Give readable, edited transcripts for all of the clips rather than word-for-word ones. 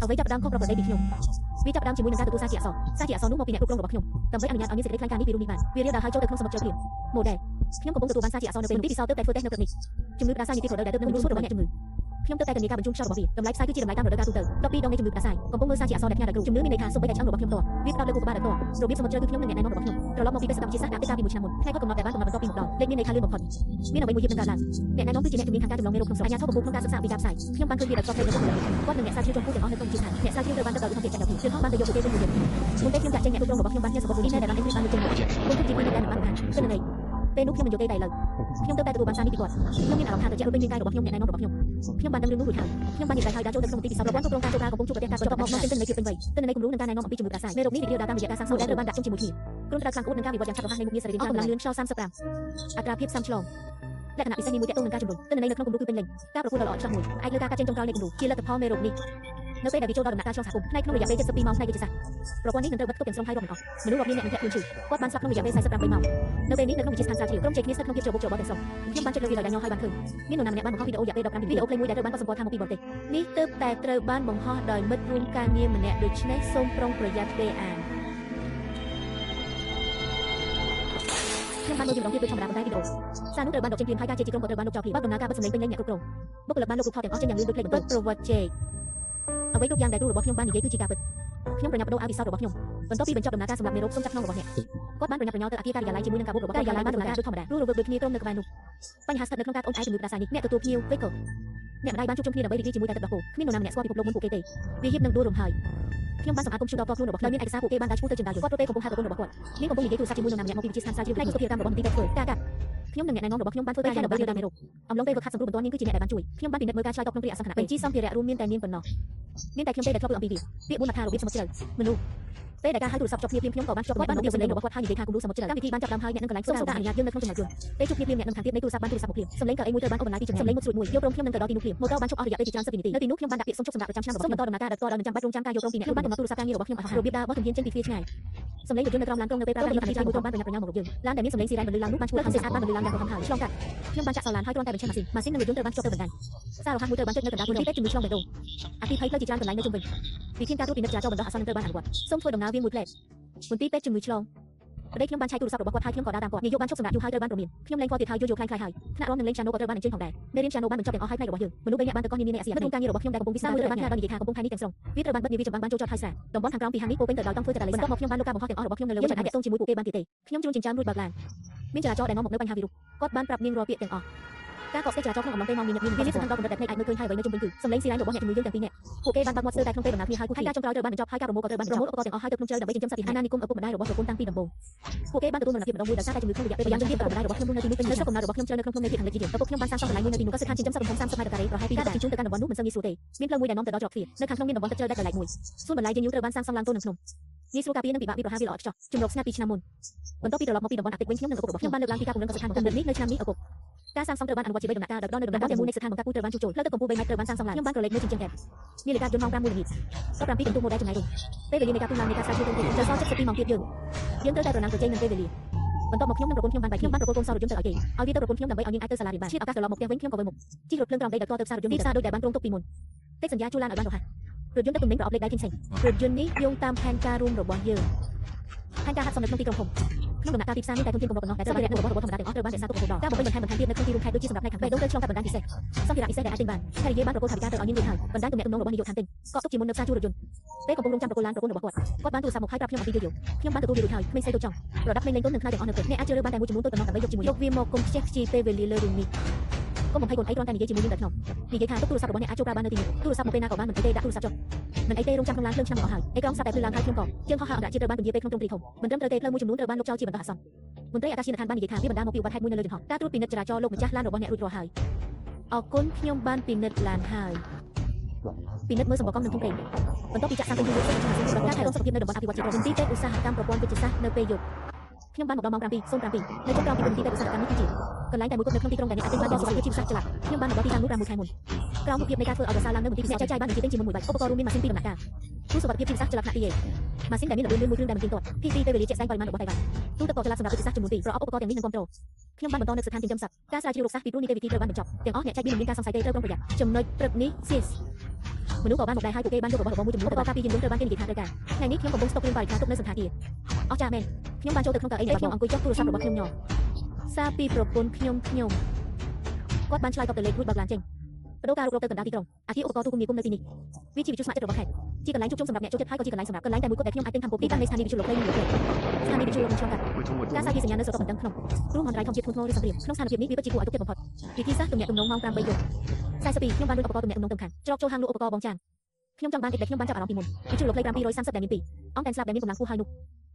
អ្វីចាប់ផ្ដើមខុសប្រក្រតីពីខ្ញុំវាចាប់ផ្ដើមជាមួយនឹងការទទួលសារជាអក្សរសារជាអក្សរនោះមកពីអ្នកគ្រប់គ្រងរបស់ខ្ញុំដើម្បីអនុញ្ញាតឲ្យមានសេចក្តីថ្លែងការណ៍នេះពីរូបនេះបានវារាលដាលហើយចូលទៅក្នុងសមុទ្រជ្រៅភ្លាមម៉ូដែលខ្ញុំកំពុងទទួលបានសារជាអក្សរនៅពេលនេះពិសោធន៍ទើបតែធ្វើតេស្តនៅព្រឹកនេះជំងឺផ្ដាសាយនីតិរដូវដែលទើបនឹងរស់របស់អ្នកជំងឺខ្ញុំទើបតែធានាការបញ្ជូនខ្យល់របស់វាតម្លៃផ្សាយគឺជាតម្លៃតាមរដូវកាលទូទៅ12ដងនៃជំងឺផ្ដាសាយកំពុងមើលសារជាអក្សរដែលផ្ញើដោយគ្រូជំនឿមានន័យថាសូម្បីតែឆ្អឹងរបស់ខ្ញុំផ្ទាល់វាផ្ដោតលើខួរក្បាលដោយផ្ទាល់របៀបសមុទ្រជ្រៅគឺខ្ញុំនិងអ្នកណែនាំរបស់ខ្ញុំត្រឡប់មកពីបេសកកម្មវិទ្យាសាស្ត្រដាក់ទៅកាលពីមួយឆ្នាំមុនថ្ងៃគាត់កំណត់ដែលបានកំណត់បន្ទាប់ពីមកដល់លេខមានន័យថាលឿនបំផុតមានអ្វីមួយយឺតនឹងកើតឡើងអ្នកណែនាំគឺជាអ្នកជំនាញខាងការចម្លងមេរោគក្នុងស្រុកអាជ្ញាធរកំពូលក្នុងការសិក្សាពីការផ្សាយខ្ញុំបានឃើញវាដោយផ្ទាល់ភ្នែកនៅក្នុងគាត់និងអ្នកស្រាវជ្រាវជាន់ខ្ពស់ទាំងអស់នៅក្នុងជាឋានអ្នកស្រាវជ្រាវត្រូវបានដឹកដោយឧទ្ធម្ភាគចក្រភពជឿនហោះបានទៅយកពួកគេវិញមួយទៀតមុនពេលខ្ញុំចាក់ចេញអ្នកគ្រប់គ្រងរបស់ខ្ញុំបានផ្ញើសម្បត្តិមួយនេះដែលបានអេនគ្រីបានលើកចេញមកគុំគិតជាពីដែលមិនបានបង្ហាញទិន្នន័យពេលនោះខ្ញុំមិនយកទេតែឥឡូវខ្ញុំទើបតែទទួលបានសារនេះពីគាត់ខ្ញុំមានអារម្មណ៍ថាត្រជាក់ពេញរាងកាយរបស់ខ្ញុំអ្នកណែនាំរបស់ខ្ញុំខ្ញុំបានដឹងរឿងនោះរួចហើយខ្ញុំបាននិយាយហើយដើរចូលទៅក្នុងទីពិសោធន៍ប្រព័ន្ធគ្រប់គ្រងការចូលការកំពុងជួបប្រទះការបន្ទាប់មកមកទិន្នន័យភាពពេញវ័យទិន្នន័យគំរូនិងការណែនាំអំពីជំងឺផ្ដាសាយមេរោគនេះរីករាលដាលតាមរយៈការសាងសង់ដែលត្រូវបានដាក់ជុំជាមួយគ្នាគ្រុនក្តៅខ្លាំងក្អួតនិងការវិវត្តយ៉ាងឆាប់រហ័សនៃមុខងារសរីរាង្គកម្លាំងលឿនខ្យល់35អត្រាភាពសាំឆ្លងលក្ខណៈពិសេសនេះមួយទាក់ទងនឹងការជំរុញទិន្នន័យនៅក្នុងគំរូគឺពេញលេញការប្រកួតដ៏ល្អឥតខ្ចោះមួយផ្អែកលើការកាត់ចេញចុងក្រោយនៃគំរូជាលទ្ធផលមេរោគនេះនៅពេលដែលវាចូលដល់ដំណាក់កាលឆ្លងសហគមន៍ផ្នែកក្នុងរយៈពេល72ម៉ោងផ្នែកវិទ្យាសាស្ត្រប្រព័ន្ធនេះនឹងត្រូវបិទគប់ទាំងស្រុងហើយរាប់មិនអស់មនុស្សរាប់លានអ្នកនឹងធ្លាក់ខ្លួនឈឺគាត់បានស្លាប់ក្នុងរយៈពេល48ម៉ោងនៅពេលនេះនៅក្នុងវិទ្យាស្ថានស្រាវជ្រាវក្រុមជ័យគ្នាស្ថិតក្នុងភាពច្របូកច្របល់ទាំងស្រុងខ្ញុំបានចុចលើវាដោយដៃញ័រហើយបានឃើញមាននរណាម្នាក់បានបង្ហោះវីដេអូរយៈពេល15នាទីវីដេអូខ្លីមួយដែលត្រូវបានកត់សម្គាល់ថាមកពីបរទេស នេះទើបតែត្រូវបានបង្ហោះដោយមិត្តរួមការងារម្នាក់ដូច្នេះសូមប្រុងប្រយ័ត្នពេលអាន ខ្ញុំបានមើលវាម្ដងទៀតដូចធម្មតាប៉ុន្តែវីដេអូសារនោះត្រូវបានដកចេញភ្លាមហើយការជែកជាក្រុមក៏ត្រូវបានលុបចោលភ្លាមបើដំណើរការបិទសំឡេងពេញលេញអ្នកគ្រប់គ្រងបុគ្គលិកបានលុបរូបថតទាំងអស់ចេញយ៉ាងលឿនដូចភ្លេចបន្ទោ ពិតប្រវត្តិជែក អ្វីគ្រប់យ៉ាងដែលគ្រូរបស់ខ្ញុំបាននិយាយគឺជាការពិតខ្ញុំប្រញាប់បដូរអាវពិសោធន៍របស់ខ្ញុំបន្ទាប់ពីបញ្ចប់ដំណើរការសម្រាប់មេរោគសូមចាប់ខ្នងរបស់អ្នកគាត់បានប្រញាប់ប្រញាល់ទៅអគារការិយាល័យជាមួយនឹងការបូករបស់ការិយាល័យបានដំណើរការដូចធម្មតារស់រវើកដូចគ្នាក្រុមនៅក្បែរនោះបញ្ហាស្ថិតនៅក្នុងការត្អូញត្អែជំងឺផ្ដាសាយនេះអ្នកទទួលភ្ញៀវវេកូអ្នកម្ដាយបានជួបជុំគ្នាដើម្បីរីករាយជាមួយតែទឹកដោះគោគ្មាននរណាម្នាក់ស្គាល់ពិភពលោកមុនពួកគេទេវាហៀបនឹងដួលរំហើយខ្ញុំបានសម្អាតកុំព្យូទ័រផ្ទាល់ខ្លួនរបស់ខ្ញុំដោយមានឯកសារពួកគេបានដើរឈ្មោះទៅជណ្ដើរគាត់ប្រពេលកំពុងហៅប្រពន្ធរបស់គាត់នាងកំពុងនិយាយទូរស័ព្ទជាមួយនរណាម្នាក់មកពីវិទ្យាស្ថានស្រាវជ្រាវផ្នែកសុខភាពកម្មរបស់មន្ទីរពេទ្យធ្វើការកាត់ខ្ញុំនិងអ្នកណែនាំរបស់ខ្ញុំបានធ្វើការដើម្បីរាលដាលមេរោគអំឡុងពេលវឹកហាត់សង្គ្រោះបន្ទាន់នាងគឺជាអ្នកដែលបានជួយខ្ញុំបានពិនិត្យមើលការឆ្លើយតបក្នុងគ្រាអាសន្នខណៈ បញ្ជីសម្ភារៈរួមមានតែនាងប៉ុណ្ណោះ មានតែខ្ញុំទេដែលធ្លាប់ឮអំពីវាពាក្យមួយថារបៀបសមុទ្រជ្រៅមនុស្សពេលដែលការហៅទូរស័ព្ទចុះគ្នាភ្លាមខ្ញុំក៏បានភ្ជាប់គាត់បានមកពីសំឡេងរបស់គាត់ហើយនិយាយថាគំរូសមុទ្រជ្រៅកម្មវិធីបានចាប់ផ្ដើមហើយអ្នកនឹងកន្លែងសូមសូមការអនុញ្ញាតយើងនៅក្នុងចំណោចយន្តពេលជួបគ្នាភ្លាមអ្នកនឹងខាងទៀតនៃទូរស័ព្ទបានទូរស័ព្ទមកភ្លាមសំឡេងកៅអីមួយត្រូវបានអូសបន្លាយពីចំណុចសំឡេងមុតស្រួចមួយយកព្រមខ្ញុំនឹងទៅដល់ទីនោះភ្លាមម៉ូតូបានឈប់អស់រយៈពេលជាច្រើនសិបវិនាទីនៅទីនោះខ្ញុំបានដាក់ពាក្យសុំជប់សម្រាប់ប្រចាំឆ្នាំរបស់ខ្ញុំបន្តដំណើរការដោយផ្ទាល់ដោយមិនចាំបាច់រងចាំការយល់ព្រមពីអ្នកខ្ញុំបានកំណត់ទូរស័ព្ទការងាររបស់ខ្ញុំឲ្យហោះរបៀបដើរបោះជំហានចេញពីទ្វារឆ្ងាយសំឡេងរថយន្តនៅក្រោមឡានក្រុងនៅពេលប្រើប្រាស់កម្មវិធីមួយក្រុមបានប្រញាប់ប្រញាល់មករកយើងឡានដែលមានសំឡេងស៊ីរ៉ែនបន្លឺឡើងនោះបានឈ្មោះខំស្អាតបានបន្លឺឡើងយ៉ាងរហ័សហើយឆ្លងកាត់ខ្ញុំបានចាក់សោឡានហើយគ្រាន់តែបញ្ឆេះម៉ាស៊ីនម៉ាស៊ីននិងរថយន្តត្រូវបានភ្ជាប់ទៅបណ្ដាញសាររហ័សមួយត្រូវបានចុចនៅកណ្ដាលទីពេទ្យជំងឺឆ្លងបេះដូងអគ្គិភ័យផ្លូវជាច្រើនកន្លែងនៅជុំវិញវិធានការត្រួតពិនិត្យចរាចរណ៍បណ្ដោះអាសន្ននឹងត្រូវបានអនុវត្តសូមធ្វើដំណើរវាងមួយផ្លែតមន្ទីរពេទ្យជំងឺឆ្លងប្តីខ្ញុំបានឆែកទូរស័ព្ទរបស់គាត់ហើយខ្ញុំក៏ដើរតាមគាត់នាយកបានឈប់សម្រាកយូរហើយត្រូវបានព្រមានខ្ញុំលែងខ្វល់ទៀតហើយយល់យល់ខ្លាំងខ្លាយហើយថ្នាក់រំនឹងលេងឆាណូក៏ត្រូវបានអញ្ជើញផងដែរមេរៀនឆាណូបានបញ្ចប់ទាំងអស់ហើយផ្នែករបស់យើងមនុស្សបីនាក់បានទៅកោះនានានៃអាស៊ីក្នុងការងាររបស់ខ្ញុំដែលកំពុងពិសាមួយត្រូវបានផ្ញើដោយនិយាយថាកំពុងថៃនេះទាំងស្រុងវាត្រូវបានបិទនាវាចម្បាំងបានចូលចតហើយសារតំបន់ខាងក្រោមពីហាងនេះពោពេញទៅដោយតង់ធ្វើចតាលេបន្ទាប់មកខ្ញុំបានលុបការបង្ហោះទាំងអស់របស់ខ្ញុំនៅលើយើងមិនអាចទាក់ទងជាមួយពួកគេបានទៀតទេខ្ញុំជ្រួលចិញ្ចើមរួចបើកឡានមានចរាចរណ៍ដែលនាំមកនូវបញ្ហាវីរុសគាត់បានប្រាប់នាងរាល់ពាក្យទាំងអស់ការកកស្ទះចរាចរណ៍ក្នុងអំឡុងពេលម៉ោងមានញឹកមានវាសំខាន់ដល់កម្រិតដែលភ្នែកអាចមើលឃើញហើយអ្វីនៅជុំវិញគឺសំឡេងស៊ីរ៉ែនរបស់អ្នកជំងឺយើងទាំងពីរនាក់ពួកគេបានបើកមាត់ស្ទើរតែក្នុងពេលដំណើរគ្នាហើយគូហើយការចុងក្រោយត្រូវបានបញ្ចប់ហើយការប្រមូលក៏ត្រូវបានប្រមូលឧបករណ៍ទាំងអស់ហើយទៅភ្នំជ្រៅដើម្បីចិញ្ចឹមសត្វអាណានិគមឪពុកម្ដាយរបស់ប្រពន្ធតាំងពីដំបូងពួកគេបានទទួលមរណភាពម្ដងមួយដោយសារតែជំងឺក្នុងរយៈពេលយ៉ាងយូរឪពុកម្ដាយរបស់ខ្ញុំរស់នៅទីនោះពេញនៅស្រុកកំណើតរបស់ខ្ញុំជ្រៅនៅក្នុងភ្នំនៃភាគខាងលិចជាឪពុកខ្ញុំបានសាងសង់កន្លែងមួយនៅទីនោះក៏ស្ថានចិញ្ចឹមសត្វទំហំ30ម៉ែត្រការ៉េប្រហែលពីការដឹកជញ្ជូនទៅកាន់តំបន់នោះមិនសូវងាយស្រួលទេមានផ្លូវមួយដែលនាំទៅដល់ច្រកទ្វារនៅខាងក្នុងមានតំបន់ទឹកជ្រៅដាច់ដោយឡែកមួយសួនបន្លែយើងយូរត្រូវបានសាងសង់ឡើងទល់នឹងភ្នំងាយស្រួលការពារនិងពិបាកវាប្រហារវាល្អឥតខ្ចោះជំរកស្ងាត់ពីឆ្នាំមុនបន្ទាប់ពីត្រឡប់មកពីតំបន់អាល់ទិកវិញខ្ញុំនិងឪពុករបស់ខ្ញុំបានលើកឡើងពីការពង្រឹងកសិដ្ឋានបង្កើតនេះនៅឆ្នាំនេះឪពុកការសាងសង់ត្រូវបានអនុវត្តជាបីដំណាក់កាលដោយផ្ដល់នូវដំណើរការទាំងមូលនៃស្ថានបង្កើតពូជត្រូវបានជួសជុលផ្លូវទឹកកម្ពស់3ម៉ែត្រត្រូវបានសាងសង់ឡើងខ្ញុំបានក្រឡេកមើលចិញ្ចឹមកែបនាឡិកាយន្តម៉ោង5មួយល្ងាច17កន្ទុះម៉ូដែលចំណាយរុំពេលវេលានៃការទូឡើងនៃការស្រាវជ្រាវត្រឹមត្រូវសល់72ម៉ោងទៀតយើងត្រូវតែប្រណាំងប្រជែងនឹងពេលវេលាបន្ទាប់មកខ្ញុំនិងប្រពន្ធខ្ញុំបានបែកខ្ញុំបានប្រគល់កូនសោរថយន្តទៅឲ្យគេឲ្យវាទៅប្រពន្ធខ្ញុំដើម្បីឲ្យនាងអាចទៅសាលារៀនបានឆ្លៀតឱកាសត្រឡប់មកផ្ទះវិញខ្ញុំក៏វិលមុខជិះរថភ្លើងក្រោមដីដោយផ្ទាល់ទៅផ្សាររថយន្តទីផ្សារដូចដែលបានគ្រោងទុកពីមុនកិច្ចសន្យាជួលឡានឲ្យបានរហ័សរថយន្តដឹកទំនិញប្រអប់លេខដៃផ្សេង រថយន្តនេះយោងតាមផែនការរួមរបស់យើង ផែនការហាត់សមនៅក្នុងទីក្រុងធំក្នុងដំណាក់កាលទីផ្សារមានតែធនធានកម្រិតប៉ុណ្ណោះដែលត្រូវបានរបស់របរធម្មតាទាំងអស់ត្រូវបានរក្សាទុករហូតដល់ការបំពេញបន្ថែមបន្ថែមទៀតនៅក្នុងទីរួមខេត្តដូចជាសម្រាប់ផ្នែកខាងបេះដូងត្រូវឆ្លងកាត់បណ្ដាញពិសេសសម្ភារៈពិសេសដែលអាចទិញបានភរិយាបានប្រគល់ថវិកាទៅឲ្យនាងរួចហើយបណ្ដាញទំនាក់ទំនងរបស់នាយកឋានទិញកក់ទុកជាមុននៅផ្សារជួលរថយន្តពេលកំពុងរងចាំប្រគល់ឡានប្រពន្ធរបស់គាត់គាត់បានទូរស័ព្ទមកហើយប្រាប់ខ្ញុំអំពីយោយោខ្ញុំបានទទួលវារួចហើយក្មេងស្រីតូចចង់ប្រដាប់ក្មេងលេងកូននិងខ្លាចទាំងអស់នៅផ្ទះអ្នកអាចជ្រើសរើសបានតែមួយចំនួនតូចប៉ុណ្ណោះដើម្បីយកជាមួយ យកវាមកកុំខ្ជះខ្ជាយពេលវេលាលើរឿងនេះ កុំបំភ័យកូនអីគ្រាន់តែនិយាយជាមួយនាងតែក្នុងនិយាយថាទុកទូរស័ព្ទរបស់អ្នកអាចចូលប្រើបាននៅទីនេះទូរស័ព្ទមកពេលណាក៏បានមិនអីទេដាក់ទូរស័ព្ទចុះមិនអីទេរងចាំក្នុងឡានភ្លើងឆ្នាំមកអស់ហើយអេក្រង់ស្រាប់តែភ្លឺឡើងហើយខ្ញុំក៏ជើងហោះហើរអន្តរជាតិត្រូវបានពន្យាពេលក្នុងទ្រង់ទ្រាយធំមិនត្រឹមត្រូវទេផ្លូវមួយចំនួនត្រូវបានលុបចោលជាបណ្ដោះអាសន្នមន្ត្រីអាកាសយានដ្ឋានបាននិយាយថាវាបណ្ដាលមកពីឧបទ្ទហេតុមួយនៅលើយន្តហោះការត្រួតពិនិត្យចរាចរណ៍លោកម្ចាស់ឡានរបស់អ្នករួចរាល់ហើយ អរគុណខ្ញុំបានពិនិត្យឡានហើយ ពិនិត្យមើលសម្បកង់និងធុងប្រេងបន្ទាប់ពីចាក់សាំងពេញទូសូមបញ្ជាក់ការថែទាំសុខភាពនៅតំបន់អភិវឌ្ឍជាក្រុងមន្ទីរពេទ្យ ឧស្សាហកម្មប្រព័ន្ធវិទ្យាសាស្ត្រនៅពេលយប់ ខ្ញុំបានមកដល់ម៉ោង7:07នៅចុងក្រោយពីមន្ទីរពេទ្យឧស្សាហកម្មនេះគឺជាកន្លែងតែមួយគត់នៅក្នុងទីក្រុងដែលអ្នកអាចទិញបានដល់សុវត្ថិភាពជីវសាស្ត្រចល័តខ្ញុំបានមកដល់ទីតាំងនោះ6ខែមុនក្រោមរូបភាពនៃការធ្វើឲ្យប្រសើរឡើងនៅមន្ទីរពិសោធន៍ចែកចាយបានបញ្ជាទិញជាមុនមួយបាច់ឧបករណ៍រួមមានម៉ាស៊ីនពីរដំណាក់កាលទូសុវត្ថិភាពជីវសាស្ត្រចល័តថ្នាក់ PA ម៉ាស៊ីនដែលមានល្បឿនលឿនមួយគ្រឿងដែលមិនទៀងទាត់ PC ពេលវេលាជាក់ស្ដែងបរិមាណរបស់តៃវ៉ាន់ទូទឹកកកចល័តសម្រាប់វិទ្យាសាស្ត្រចំនួន2ប្រអប់ឧបករណ៍ទាំងនេះនឹងគ្រប់គ្រងខ្ញុំបានបន្តនៅស្ថានចិញ្ចឹមសត្វការស្រាវជ្រាវរោគសាស្ត្រពីព្រោះនីតិវិធីត្រូវបានបញ្ចប់ទាំងអស់អ្នកចែកមានមិនមានការសង្ស័យទេត្រូវប្រុងប្រយ័ត្ន ចំណុចព្រឹកនេះ sis មនុស្សក៏បានមកដែរហើយពួកគេបានយករបស់របរមួយចំនួនទៅការពីយានយន្តត្រូវបានគេនិយាយថាត្រូវការថ្ងៃនេះខ្ញុំកំពុងស្តុកគ្រឿងបរិក្ខារទុកនៅសណ្ឋាគារអស្ចារ្យមែនខ្ញុំបានចូលទៅក្នុងកៅអីខ្ញុំអង្គុយចុះទូរស័ព្ទរបស់ខ្ញុំញសារពីប្រពន្ធខ្ញុំខ្ញុំគាត់បានឆ្លើយតបទៅលេខរួចបើកឡានចេញបដូរការរុករកទៅកណ្ដាលទីក្រុងអាគារឧបករណ៍ទូរគមនាគមន៍នៅទីនេះវាជាវិទ្យុស្ម័គ្រចិត្តរបស់ខេត្តជាកន្លែងជួបជុំសម្រាប់អ្នកចូលចិត្តហើយក៏ជាកន្លែងសម្រាប់កន្លែងតែមួយគត់ដែលខ្ញុំអាចទិញធម្មពលទីតាំងនៃស្ថានីយ៍វិទ្យុលោកនិងលោកស្ថានីយ៍វិទ្យុលោកនឹងឆ្លងកាត់ការសាយភាយសញ្ញានៅស្រទាប់បណ្ដឹងក្នុងគ្រោះមហន្តរាយធម្មជាតិធ្ងន់ធ្ងរឬសង្គ្រាមក្នុងស្ថានភាពនេះវាពិតជាគួរឲ្យទុកចិត្តបំផុតវិធីសាស្ត្រទំនាក់ទំនងម៉ោង8យប់42ខ្ញុំបានលួចឧបករណ៍ទំនាក់ទំនងទៅខាងច្រកចូលហាងលក់ឧបករណ៍បងចាងខ្ញុំចង់បានអិតដែលខ្ញុំបានចាប់អារម្មណ៍ពីមុនវិទ្យុលោកលេខ730ដែលមាន2អង្គតែស្លាប់ដែលមានកម្លាំងខ្ពស់ហើយនោះ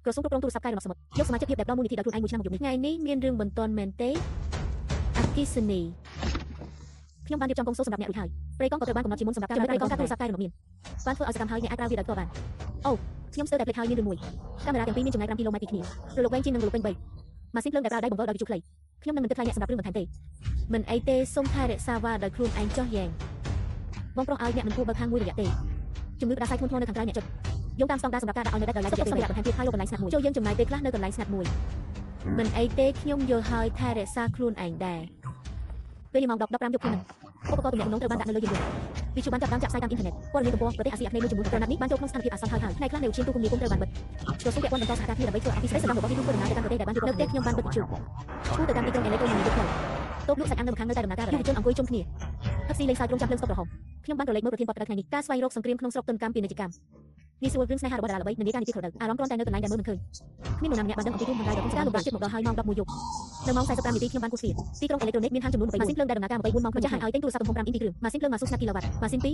ក្រសួងគ្រប់គ្រងទូរស័ព្ទកែរណបសមុទ្រយកសមាជិកភាពដែលផ្ដល់មូលនិធិដល់ខ្លួនឯងមួយឆ្នាំមកយប់នេះថ្ងៃនេះមានរឿងបន្ទាន់មែនទេអគ្គិសនីខ្ញុំបានរៀបចំកុងសូសម្រាប់អ្នករួចហើយប្រេកងក៏ត្រូវបានកំណត់ជាមុនសម្រាប់ការប្រេកងការទូរស័ព្ទកែរណបមានបានធ្វើឲ្យសកម្មហើយអ្នកអាចប្រើវាដោយផ្ទាល់បានអូខ្ញុំស្ទើរតែភ្លេចហើយមានរឿងមួយកាមេរ៉ាទាំងពីរមានចម្ងាយ5គីឡូម៉ែត្រពីគ្នារលកវែងជាងនឹងរលកពេញ3ម៉ាស៊ីនភ្លើងដែលប្រើដៃបង្វិលដោយវិទ្យុខ្លីខ្ញុំនឹងមិនគិតថ្លៃអ្នកសម្រាប់រឿងបន្ថែមទេមិនអីទេសូមថែរក្សាវ៉ាដោយខ្លួនឯងចោះយ៉ាងបងប្រុសឲ្យអ្នកមិនគួរបើកហាងមួយរយៈទេជំងឺផ្ដាសាយធ្ងន់ធ្ងរនៅខាងក្រៅអ្នកចុចយោងតាមស្តង់ដារសម្រាប់ការដាក់ឲ្យនៅដែលដោយឡែកសម្រាប់បន្ថែមទៀតហើយរកកន្លែងស្ងាត់មួយចូលយើងចំណាយពេលខ្លះនៅកន្លែងស្ងាត់មួយមិនអីទេខ្ញុំយល់ហើយថែរក្សាខ្លួនឯងដែរពេលម៉ោង10:15យប់ខ្ញុំនឹងឧបករណ៍ទំនាក់ទំនងត្រូវបានដាក់នៅលើយានយន្តវិទ្យុបានចាប់ផ្ដើមចាក់ផ្សាយតាមអ៊ីនធឺណិតព័ត៌មានទំព័រប្រទេសអាស៊ីអាគ្នេយ៍មួយចំនួនក្រណាត់នេះបានចូលក្នុងស្ថានភាពអាសន្នហើយហើយផ្នែកខ្លះនៃឧទ្យានទូរគមនាគមន៍ត្រូវបានបិទក្រសួងពាក់ព័ន្ធបន្តសហការគ្នាដើម្បីធ្វើអភិសេកសម្រាប់របស់វិទ្យុធ្វើដំណើរទៅកាន់ប្រទេសដែលបានរៀបរាប់នៅផ្ទះខ្ញុំបានបិទវិទ្យុឈូទៅតាមទីក្រុងអេឡិចត្រូនិកផ្លូវតូបលក់សាច់អាំងនៅម្ខាងនៅតែដំណើរការយុវជនអង្គុយជុំគ្នាផឹកស៊ីលេងសើចរងចាំភ្លើងស្តុបក្រហមខ្ញុំបានក្រឡេកមើលប្រធានបទក្តៅថ្ងៃនេះការស្វែងរកសង្គ្រាមក្នុងស្រុកទនកម្មពាណិជ្ជកម្មនេះស្រួលរឿងស្នេហារបស់តារាល្បីនិន្នាការនីតិខុសត្រូវអារម្មណ៍គ្រាន់តែនៅកន្លែងដែលមើលមិនឃើញគ្មាននរណាម្នាក់បានដឹងអំពីគ្រោះមហន្តរាយដ៏ធំការលំបាកចិត្តមកដល់ហើយម៉ោង11យប់នៅម៉ោង45នាទីខ្ញុំបានគូសទ្វារទីក្រុងអេឡិចត្រូនិកមានហាងចំនួន24ម៉ាស៊ីនភ្លើងដែលដំណើរការ24ម៉ោងម្ចាស់ហាងឲ្យទិញទូរស័ព្ទទំហំ5អ៊ីនពីរគ្រឿងម៉ាស៊ីនភ្លើងម៉ាស៊ូស្ងាត់គីឡូវ៉ាត់ម៉ាស៊ីន2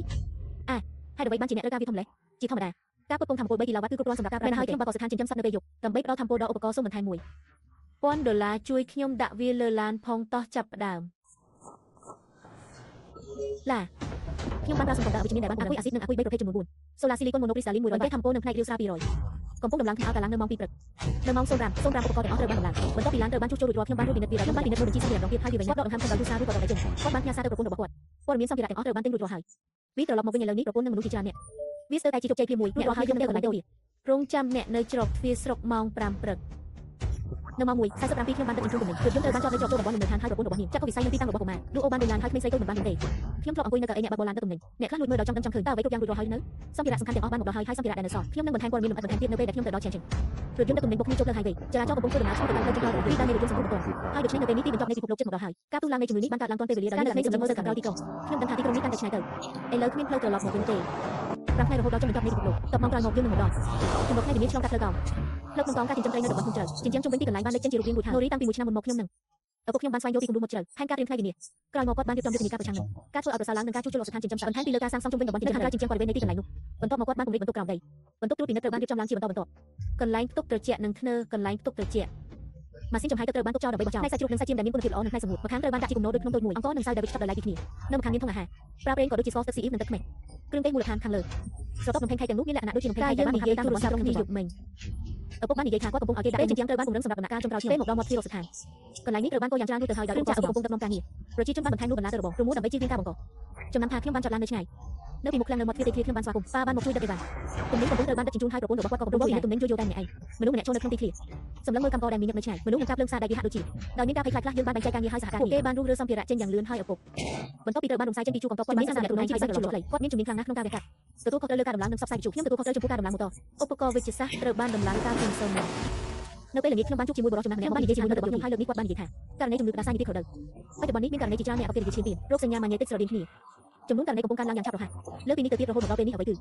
អាហេតុអ្វីបានជាអ្នកត្រូវការវាធំម្ល៉េះជាធម្មតាការផ្គត់ផ្គង់ធម្មពល3គីឡូវ៉ាត់គឺគ្រប់គ្រាន់សម្រាប់ការប្រើប្រាស់ហើយខ្ញុំបើកស្ថានចិញ្ចឹមសត្វនៅពេលយប់ដើម្បីផ្ដល់ធម្មពលដល់ឧបករណ៍សូមបន្ថែមមួយ 1,000 ដុល្លារជួយខ្ញុំដាក់វាលើឡានផងតោះចាប់ផ្ដើមឡាខ្ញុំបានប្រើសម្ព័ន្ធអវិជ្ជមានដែលបានអាគុយអាស៊ីតនិងអាគុយ3ប្រភេទចំនួន4សូឡាស៊ីលីកុនម៉ូណូគ្រីស្តាលីន100ប្រភេទធម្មពលនិងផ្នែករាវស្រាល200កំពុងដំឡើងក្នុងអោកាឡាំងនៅម៉ោង2ព្រឹកនៅម៉ោង05:05ឧបករណ៍ទាំងអស់ត្រូវបានដំឡើងបន្ទាប់ពីឡានត្រូវបានជួសជុលរួចរាល់ខ្ញុំបានរួចពិនិត្យវាខ្ញុំបានពិនិត្យមើលបញ្ជីសម្ភារៈម្ដងទៀតហើយវាវិញគាត់ដកដង្ហើមធំដោយទូរស័ព្ទរួចក៏ដកដៃចេញគាត់បានផ្ញើសារទៅប្រពន្ធរបស់គាត់ព័ត៌មានសម្ភារៈទាំងអស់ត្រូវបានទិញរួចរាល់ហើយវាត្រឡប់មកវិញឥឡូវនេះប្រពន្ធនិងមនុស្សជាច្រើនអ្នកវាស្ទើរតែជាជោគជ័យភ្លាមមួយអ្នករាល់ហើយយើងទៅកន្លែងទៅវា រងចាំអ្នកនៅច្រកទ្វារស្រុកម៉ោង5ព្រឹក នៅម៉ោង1:47ខ្ញុំបានដឹកជញ្ជូនទំនិញរថយន្តត្រូវបានចតនៅច្រកចូលតំបន់លំនៅឋានហើយប្រពន្ធរបស់នាងចាក់កវិស័យនៅទីតាំងរបស់កុមារលក់អូបានដូចឡានហើយក្មេងស្រីតូចមិនបានទេខ្ញុំធ្លាប់អង្គុយនៅកៅអីអ្នកបើកបរឡានដឹកទំនិញអ្នកខ្លះលួចមើលដល់ចង់ដឹងចង់ឃើញតើអ្វីគ្រប់យ៉ាងរួចរាល់ហើយនៅសម្ភារៈសំខាន់ទាំងអស់បានមកដល់ហើយហើយសម្ភារៈដែលនៅសល់ខ្ញុំនឹងបន្ថែមព័ត៌មានលម្អិតបន្ថែមទៀតនៅពេលដែលខ្ញុំទៅដល់ឆេងឆេងរថយន្តដឹកទំនិញបុកគ្នាចូលផ្លូវ highway ចរាចរណ៍កំពុងធ្វើដំណើរឆ្លងទៅតាមផ្លូវចុងក្រោយរបស់ទីតាំងនៃរថយន្តសង្គ្រោះបន្ទាន់ហើយដូច្នេះនៅពេលនេះទីបញ្ចប់នៃពិភពលោកជិតមកដល់ហើយការផ្ទុះឡើងនៃជំងឺនេះបានកើតឡើងទាន់ពេលវេលាដោយមានក្មេងសម្លឹងមើលទៅខាងក្រោយទីក្រុងខ្ញុំដឹងថាទីក្រុងនេះកាន់តែឆ្ងាយទៅឥឡូវគ្មានផ្លូវត្រឡប់មកវិញទេ5ថ្ងៃរហូតដល់ចុងបញ្ចប់នៃពិភពលោកតបម៉ោងក្រោយមកយើងនឹងមកដល់ជំរកថ្ងៃវិមានឆ្លងកាត់ផ្លូវកោងផ្លូវក្នុងកងការចិញ្ចឹមត្រីនៅតំបន់ភ្នំជ្រៅចិញ្ចឹមជុំវិញទីកន្លែងបានលេចចេញជារូបរាងរួចហើយណូរីតាំងពីមួយឆ្នាំមុនមកខ្ញុំនឹងឪពុកខ្ញុំបានស្វែងយល់ពីគំរូមុតជ្រៅផែនការត្រៀមថ្ងៃវិនាសក្រោយមកគាត់បានរៀបចំយុទ្ធនាការប្រឆាំងនឹងការធ្វើឲ្យប្រសើរឡើងនិងការជួសជុលស្ថានចិញ្ចឹមសត្វបន្ថែមពីលើការសាងសង់ជុំវិញតំបន់ចិញ្ចឹមខាងក្រៅចិញ្ចឹមបរិវេណនៃទីកន្លែងនោះបន្ទាប់មកគាត់បានពង្រីកបន្ទប់ក្រោមដីបន្ទប់ត្រួតពិនិត្យត្រូវបានរៀបចំឡើងជាបន្តបន្ទាប់ កន្លែងផ្ទុកត្រជាក់និងធ្នើកន្លែងផ្ទុកត្រជាក់ ម៉ាស៊ីនចំហាយទឹកត្រូវបានទុកចោលដើម្បីបោះចោលផ្នែកសាច់ជ្រូកនិងសាច់ចៀមដែលមានគុណភាពល្អនិងផ្នែកសម្ងួតម្ខាងត្រូវបានដាក់ជាគំនរដូចភ្នំតូចមួយអង្គនិងម្សៅដែលវេចខ្ចប់ដោយឡែកពីគ្នានៅម្ខាងមានធុងអាហារប្រើប្រេងក៏ដូចជាស្ករទឹកស៊ីអ៊ីវនិងទឹកខ្មេះគ្រឿងទេសមូលដ្ឋានខាងលើស្រទាប់នំផេងខៃទាំងនោះមានលក្ខណៈដូចជានំផេង កា ខៃដែល យើងនិ បានបង្ហាញតាម យាយទូរស័តំបន់ក្រុង ព្ទគ្នាយប់មិញ ឪពុកបាននិយាយថាគាត់កំពុងឲ្យគេដាក់ពេលចិញ្ចៀងត្រូវបានពង្រឹងសម្រាប់ដំណាក់កាលចុងក្រោយពេលមកដល់មាត់ទ្វារស្ថានកន្លែងនេះត្រូវបានកយ៉ាងច្រើនរួចទៅហើយដោយគ្រឿងចក្រកំពុងដឹកនាំការងារប្រជាជនបានបន្ថែមនោះបន្លាទៅរបងប្រមូលដើម្បីជៀសវាងការបង្កចំណាំថាខ្ញុំបានចតឡាននៅឆ្ងាយនៅពីមុខឃ្លាំងនៅមាត់ទ្វារទីធ្លាខ្ញុំបានស្វាគមន៍ប៉ាបានមកជួយដឹកអីវ៉ាន់ទំនិញកំពុងត្រូវបានដឹកជញ្ជូនហើយប្រពន្ធរបស់គាត់ក៏កំពុងជួយទំនិញជួយយកតែម្នាក់ឯងមនុស្សម្នាក់ចូលនៅក្នុងទីធ្លាសម្លឹងមើលកម្មករដែលមានញឹកនៅឆ្ងាយមនុស្សនឹងកាប់ភ្លើងផ្សារដែលវាហាក់ដូចជាដោយមានការភ័យខ្លាចខ្លះយើងបានបែងចែកការងារឲ្យសហការ ពួកគេបានរុះរើសម្ភារៈចេញយ៉ាងលឿនហើយឪពុក បន្ទាប់ពីត្រូវបានរំសាយចេញពីជួរកងទ័ពគាត់មានសារៈខ្លួនឯងជាពិសេសរលកខ្លីគាត់មានជំនាញខ្លាំងណាស់ក្នុងការវះកាត់ទទួលខុសត្រូវលើការដំឡើងនិងផ្សព្វផ្សាយវិទ្យុខ្ញុំទទួលខុសត្រូវចំពោះការដំឡើងម៉ូតូ ឧបករណ៍វិទ្យាសាស្ត្រត្រូវបានដំឡើងកាលពីម្សិលមិញ នៅពេលល្ងាចខ្ញុំបានជួបជាមួយបុរសចំណាស់ម្នាក់បាននិយាយជាមួយមិត្តរបស់ខ្ញុំហើយលើកនេះគាត់បាននិយាយថាករណីជំងឺផ្ដាសាយនេះពីរដូវបច្ចុប្បន្ននេះមានករណីជាច្រើនអ្នកអភិរិយាឈាមទានរោគសញ្ញាម៉ាញ៉េទិកស្រដៀងគ្នាចំនួនករណីកំពុងកើនឡើងយ៉ាងឆាប់រហ័សលើពីនេះទៅទៀតរហូតមកដល់ពេលនេះអ្វីគ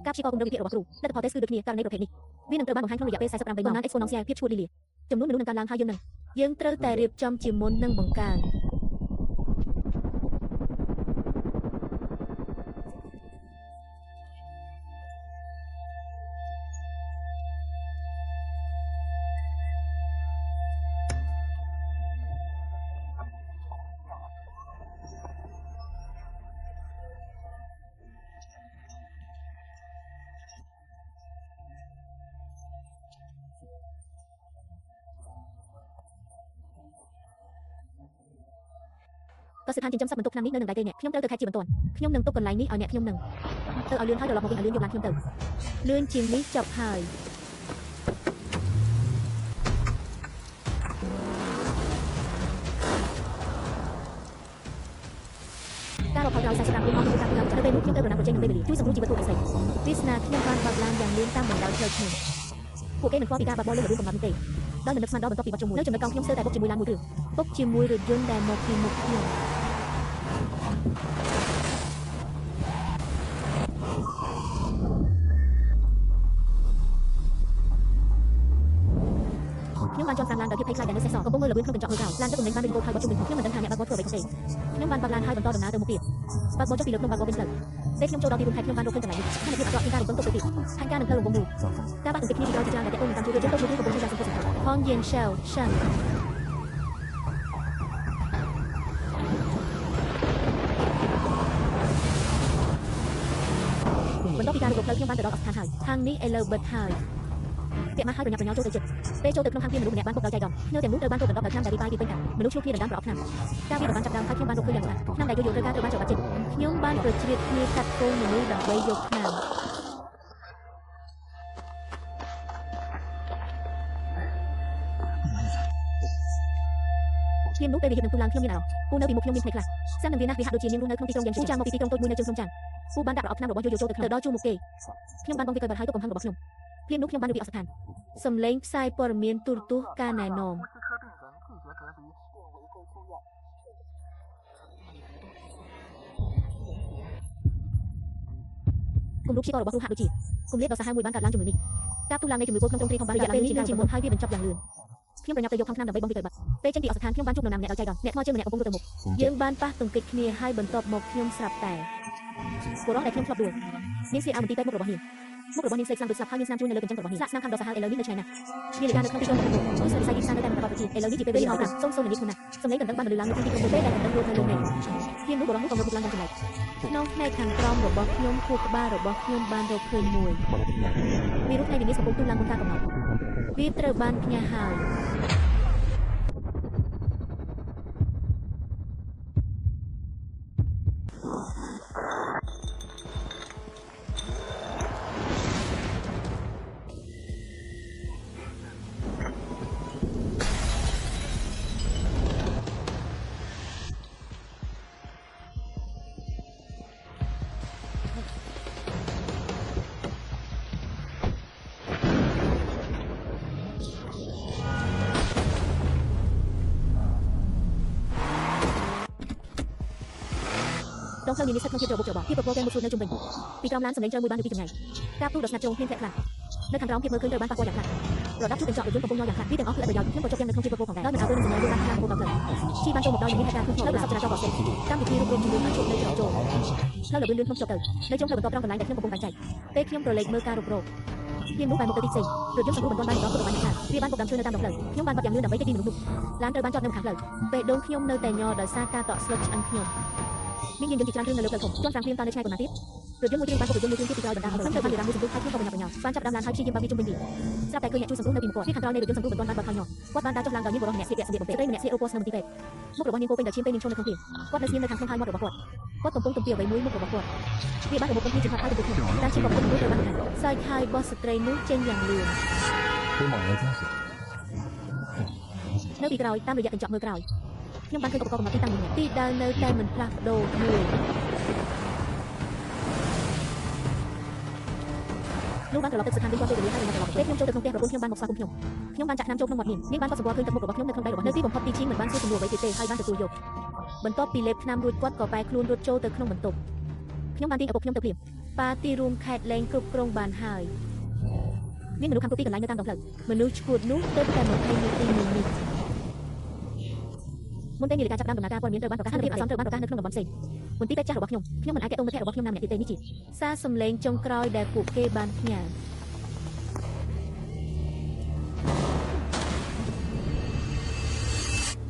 ឺការព្យាករណ៍គម្រោងវិភាគរបស់គ្រូលទ្ធផលតេស្តគឺដូចគ្នាករណីប្រភេទនេះវានឹងត្រូវបានបង្ហាញក្នុងរយៈពេល48ម៉ោងកំណើន exponential ភាពឈួតលីលាចំនួនមនុស្សនឹងកើនឡើងហើយយើងនឹង យើងត្រូវតែរៀបចំជាមុននិងបង្កើន ក៏ស្ថានចិញ្ចឹមសត្វបន្ទុកឆ្នាំនេះនៅនឹងដៃទេអ្នកខ្ញុំត្រូវទៅខេត្តជាបន្ទាន់ខ្ញុំនឹងទុកកន្លែងនេះឲ្យអ្នកខ្ញុំនឹងទៅឲ្យលឿនហើយត្រឡប់មកវិញឲ្យលឿនយកឡានខ្ញុំទៅ លឿនជាងនេះចប់ហើយ ការរកផលក្រោយ45ម៉ោងចំពោះការធ្វើការនៅពេល ពេលនោះខ្ញុំត្រូវប្រណាំប្រជែងនឹងពេលវេលាជួយសង្គ្រោះជីវិតពួកឯងស្រី វាសនាខ្ញុំបានបើកឡានយ៉ាងលឿនតាមបណ្ដោយផ្លូវខ្ញុំ ពួកគេមិនខ្វល់ពីការបើកបរលើល្បឿនកំណត់នោះទេដោយមិននឹកស្មានដល់បន្ទាប់ពីបាត់ជុំមួយនៅចំណុចកង់ខ្ញុំស្ទើរតែបុកជាមួយឡានមួយគ្រឿង ពុកជាមួយរថយន្តដែលមកពីមុខខ្ញុំ ខ្ញុំបានជាន់តាមឡានដោយភាពភ័យខ្លាចដែលនៅសេសសល់កំពុងមើលល្បឿនក្នុងកញ្ចក់មើលក្រោយឡានដឹកទំនិញបានវិញគោហើយបាត់ជុំវិញខ្ញុំមិនដឹងថាអ្នកបើកបរធ្វើអ្វីខុសទេខ្ញុំបានបើកឡានហើយបន្តដំណើរទៅមុខទៀតបើកបរចុះពីលើភ្នំបើកបរវិញផ្លូវពេលខ្ញុំចូលដល់ទីរួមខេត្តខ្ញុំបានរកឃើញកន្លែងនេះស្ថានភាពអាក្រក់ជាងការរំពឹងទុកទៅទៀតផែនការនឹងផ្លូវរង្វង់មូលការបាក់ទង្គិចគ្នាពីក្រោយជាច្រើនដែលទាក់ទងនឹងតាមជួយរថយន្តតូចមួយគ្រឿងកំពុងធ្វើយ៉ាងសន្ធឹកសន្ធាប់ ផងយានឆៅសិន បន្ទាប់ពីការរកផ្លូវខ្ញុំបានទៅដល់អស្ថានហើយ ខាងនេះឥឡូវបិទហើយ ពាក់ម៉ាស់ហើយប្រញាប់ប្រញាល់ចូលទៅជិតពេលចូលទៅក្នុងហាងព្រាមនុស្សម្នាក់បានពុកដោយចៃដន្យភ្ញៀវទាំងនោះត្រូវបានគ្របដណ្ដប់ដោយថ្នាំដែលរីកបាយពីពេញកាមនុស្សឆ្លុះគ្នាដណ្ដើមប្រអប់ថ្នាំការវាយបានចាប់ដើមហើយខ្ញុំបានរកឃើញយ៉ាងច្បាស់ថ្នាំដែលយូរៗត្រូវការត្រូវបានច្របាច់ចេញ ខ្ញុំបានប្រជ្រៀតគ្នាកាត់គោមនុស្សដើម្បីយកថ្នាំ ភ្លាមនោះពេលវាហៀបនឹងទូឡើងខ្ញុំមានអារម្មណ៍ពូនៅពីមុខខ្ញុំមានភ្នែកខ្លះសាំនឹងវាណាស់វាហាក់ដូចជានាងរស់នៅក្នុងទីក្រុងយ៉ាងជូរចាំងមកពីទីក្រុងតូចមួយនៅជើងភ្នំចាំងពូបានដាក់ប្រអប់ថ្នាំរបស់យូរៗចូលទៅក្នុងទៅដល់ជួរមុខគេខ្ញុំបានបងវាកយបាត់ហើយទុកកំហឹងរបស់ខ្ញុំភ្លាមនោះខ្ញុំបានរួចពីអស្ថាន សំឡេងផ្សាយព័ត៌មានទូរទស្សន៍ការណែនាំ គំរូព្យាកររបស់គ្រូហាក់ដូចជាគម្លាតដ៏សាហាវមួយបានកើតឡើងជំងឺនេះការផ្ទុះឡើងនៃជំងឺពុលក្នុងទ្រង់ទ្រាយធំបាន រ កើតឡើង យៈពេលនេះលឿន ជាងការ ជាងមុនហើយវាបញ្ចប់យ៉ាងលឿន ខ្ញុំប្រញាប់ទៅយកថង់ថ្នាំដើម្បីបងវាកយបាត់ពេលចេញពីអស្ថានខ្ញុំបានជួបនរណាម្នាក់ដោយចៃដន្យអ្នកថ្មើរជើងម្នាក់កំពុងរត់ទៅមុខ យើងបានប៉ះទង្គិចគ្នាហើយបន្ទាប់មកខ្ញុំស្រាប់តែ បុរសដែលខ្ញុំធ្លាប់ដួលនាងស្លៀកអាវមន្ទីរពេទ្យមុខរបស់នាងមុខរបស់នាងស្លេកស្លាំងដូចស្លាប់ហើយមានស្នាមជួញនៅលើកញ្ចឹងរបស់នាងស្លាកស្នាមខាងដ៏សាហាវឥឡូវនេះនៅឆ្ងាយណាស់នាឡិកានៅក្នុងទីក្រុងកំពុងទស្សនវិស័យទីផ្សារនៅតែមិនប្រកបប្រជាឥឡូវនេះជាពេលវេលាម៉ោង5សូមសូមនិយាយខ្លួនណាស់សំឡេងកណ្ដឹងបានបន្លឺឡើងនៅក្នុងទីក្រុងពេលដែលកណ្ដឹងរត់នៅលើមេឃភ្លាមនោះបុរសនោះក៏ងើបឡើងយ៉ាងចម្លែក ក្នុងផ្នែកខាងក្រោមរបស់ខ្ញុំខួរក្បាលរបស់ខ្ញុំបានរកឃើញមួយ វីរុសថ្ងៃវិនាសកំពុងផ្ទុះឡើងមុនការកំណត់ វាត្រូវបានផ្ញើហើយ ដងផ្លូវនានាស្ថិតក្នុងភាពរបូកច្របល់ភាពប្រពន្ធមុតស្រួចនៅជុំវិញពីក្រោមឡានសំឡេងជ្រៅមួយបានពីចម្ងាយការផ្ទុះដ៏ស្ងាត់ជ្រងភ្លៀងធ្លាក់ខ្លាំងនៅខាងក្រោមភាពមើលឃើញត្រូវបានប៉ះពាល់យ៉ាងខ្លាំងប្រដាប់ជួបកញ្ចក់រថយន្តកំពុងញ័រយ៉ាងខ្លាំងវាទាំងអស់គឺអត្ថប្រយោជន៍ខ្ញុំក៏ជប់យ៉ាងនៅក្នុងភាពប្រពន្ធផងដែរដោយមិនអើពើនឹងសញ្ញាយល់បានខ្លាំងរហូតដល់ផ្លូវជីបានចូលមកដល់នឹងមានហេតុការណ៍ធ្ងន់ធ្ងរដល់សពចរាចរណ៍កកស្ទះកម្មវិធីរួបរวมជំនួយឲ្យជួបនៅច្រកចូលផ្លូវលឿនលឿនក្នុងចុះទៅនៅចុងផ្លូវបន្ទាប់ត្រង់កន្លែងដែលខ្ញុំកំពុងបែងចែក ពេលខ្ញុំប្រឡេកមើលការរុករក ភ្លាមនោះបែរមកទៅទីផ្សេងរថយន្តសង្គ្រោះមិនទាន់បានមកដល់ពុទ្ធបានថាវាបានបុកដើមឈើនៅតាមដងផ្លូវខ្ញុំបានបាត់យ៉ាងលឿនដើម្បីគេចពីមនុស្សនោះឡានត្រូវបានចតនៅខាងផ្លូវ ពេលដងខ្ញុំនៅតែញ័រដោយសារការតក់ស្លុតឆ្អឹងខ្ញុំ មានយានយន្តជាច្រើនគ្រឿងនៅលើផ្លូវធំជាន់ត្រាំភ្លាមតនៅឆ្ងាយប៉ុន្មានទៀតរថយន្តមួយគ្រឿងបានបុករថយន្តមួយគ្រឿងទៀតពីក្រោយបណ្ដាលឲ្យខ្ញុំត្រូវបានវារាមួយសង្គ្រោះហើយខ្ញុំក៏ប្រញាប់ប្រញាល់បានចាប់ដើមឡានហើយព្យាយាមបើកវាជុំវិញវាស្រាប់តែឃើញអ្នកជួយសង្គ្រោះនៅពីមុខគាត់ពីខាងក្រោយនៃរថយន្តសង្គ្រោះមិនទាន់បានបើកហើយញ័រគាត់បានដើរចុះឡើងដោយមានបុរសម្នាក់ស្លៀកពាក់សម្លៀកបំពាក់ស្ត្រីម្នាក់ស្លៀករ៉ូបពណ៌ស្នូមន្ទីរពេទ្យមុខរបស់នាងពោពេញដោយឈាមពេលនាងឈរនៅក្នុងភ្លាមគាត់នៅស្ងៀមនៅខាងក្នុងហើយមាត់របស់គាត់គាត់កំពុងទំពាអ្វីមួយមុខរបស់គាត់វាបានរមុខកំភ្លីជាផាត់ហើយចំពោះខ្ញុំតាមជាប្រព័ន្ធត្រូវបានបង្ហាញ សើចហើយបោះស្ត្រីនោះចេញយ៉ាងលឿន នៅពីក្រោយតាមរយៈកញ្ចក់មើលក្រោយខ្ញុំបានឃើញឧបករណ៍កំណត់ទីតាំងមួយ ទីដៅនៅតែមិនផ្លាស់ប្ដូរមួយ នោះបានត្រឡប់ទៅស្ថានវិញគាត់ពេលវេលាហើយមិនត្រឡប់ពេលខ្ញុំចូលទៅក្នុងផ្ទះប្រពន្ធខ្ញុំបានមកស្វាគមន៍ខ្ញុំខ្ញុំបានចាក់ថ្នាំចូលក្នុងមាត់នាងនាងបានកត់សម្គាល់ឃើញទឹកមុខរបស់ខ្ញុំនៅក្នុងដៃរបស់នៅទីបំផុតទីឈីងមិនបានសួរសំណួរអ្វីទៀតទេហើយបានទទួលយក បន្ទាប់ពីលេបថ្នាំរួចគាត់ក៏បែរខ្លួនរត់ចូលទៅក្នុងបន្ទប់ ខ្ញុំបានទាញឪពុកខ្ញុំទៅភ្លាម ប៉ាទីរួមខេត្តលែងគ្រប់គ្រងបានហើយ មានមនុស្សខាងគ្រប់ទីកន្លែងនៅតាមដងផ្លូវ មនុស្សឈួតនោះទើបតែ20នាទីមុននេះ មុនពេលនាឡិកាចាប់ផ្ដើមដំណើរការព័ត៌មានត្រូវបានប្រកាសស្ថានភាពអាសន្នត្រូវបានប្រកាសនៅក្នុងតំបន់ផ្សេងមន្ទីរពេទ្យចាស់របស់ខ្ញុំខ្ញុំមិនអាចទាក់ទងមិត្តភក្តិរបស់ខ្ញុំណាម្នាក់ទៀតទេនេះជា សារសំឡេងចុងក្រោយដែលពួកគេបានផ្ញើ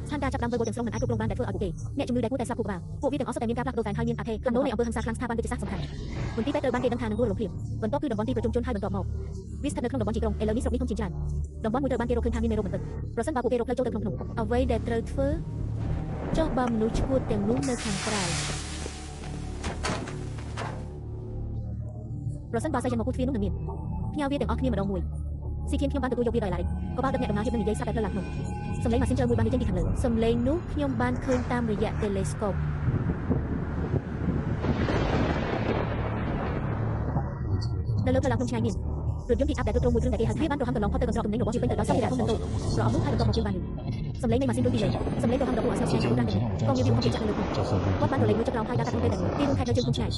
ស្ថានភាពចាប់ផ្ដើមវិលវល់ទាំងស្រុងមិនអាចគ្រប់គ្រងបានដែលធ្វើឲ្យពួកគេអ្នកជំងឺដែលគួរតែស្លាប់ខួរក្បាលពួកវាទាំងអស់សុទ្ធតែមានការផ្លាស់ប្ដូរសែនហើយមានអថេកំណូនៃអំពើហិង្សាខ្លាំងស្ថាប័នវិទ្យាសាស្ត្រសំខាន់មន្ទីរពេទ្យត្រូវបានគេដឹងថានឹងរស់រលំភ្លាមបន្ទាប់គឺតំបន់ទីប្រជុំជនហើយបន្ទាប់មកវាស្ថិតនៅក្នុងតំបន់ជាក្រុងឥឡូវនេះស្រុកនេះធំជាងច្រើនតំបន់មួយត្រូវបានគេរកឃើញថាមានមេរោគមិនពិតប្រសិនបើពួកគេរកផ្លូវចូលទៅក្នុងភ្នំ អ្វីដែលត្រូវធ្វើចុះបើមនុស្សឈួតទាំងនោះនៅខាងក្រៅ ប្រសិនបើសាយមកគូទ្វារនោះនឹងមានផ្ញើវាទាំងអស់គ្នាម្ដងមួយស៊ីធានខ្ញុំបានទទួលយកវាដោយឡារិកក៏បើដឹកអ្នកដំណើរហៀបនឹងនិយាយស្រាប់តែផ្លូវឡើងភ្នំសំឡេងម៉ាស៊ីនជ្រើមួយបានចេញពីខាងលើ សំឡេងនោះខ្ញុំបានឃើញតាមរយៈតេឡេស្កូប នៅលើផ្លូវឡើងភ្នំឆ្ងាយមានរថយន្តពីអាប់ដែលទ្រទ្រង់មួយគ្រឿងដែលគេហៅវាបានប្រហែលកន្លងផុតទៅកន្ត្រកទំនិញរបស់ជាពេញទៅដោយសម្ភារៈធំនិងតូចប្រអប់នោះហើយបន្ទាប់មកយើងបានឮសំឡេងនៃម៉ាស៊ីនរុញពីលើសំឡេងប្រហែលដ៏គួរឲ្យស្ញប់ស្ញែងតាមទាំងនេះកងនាវាបង្ខំចិត្តចាក់នៅលើភ្នំគាត់បានរលែកមើលចុះក្រោមហើយដើរកាត់ក្នុងពេលតែមួយទីរួមខេត្តនៅជើងភ្នំឆ្ងាយ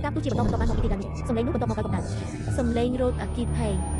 ការផ្ទុះជាបន្តបន្ទាប់បានមកពីទីតាំងនេះសំឡេងនោះបន្ទាប់មកឲ្យកម្ដៅ សំឡេងរោទអគ្គិភ័យ។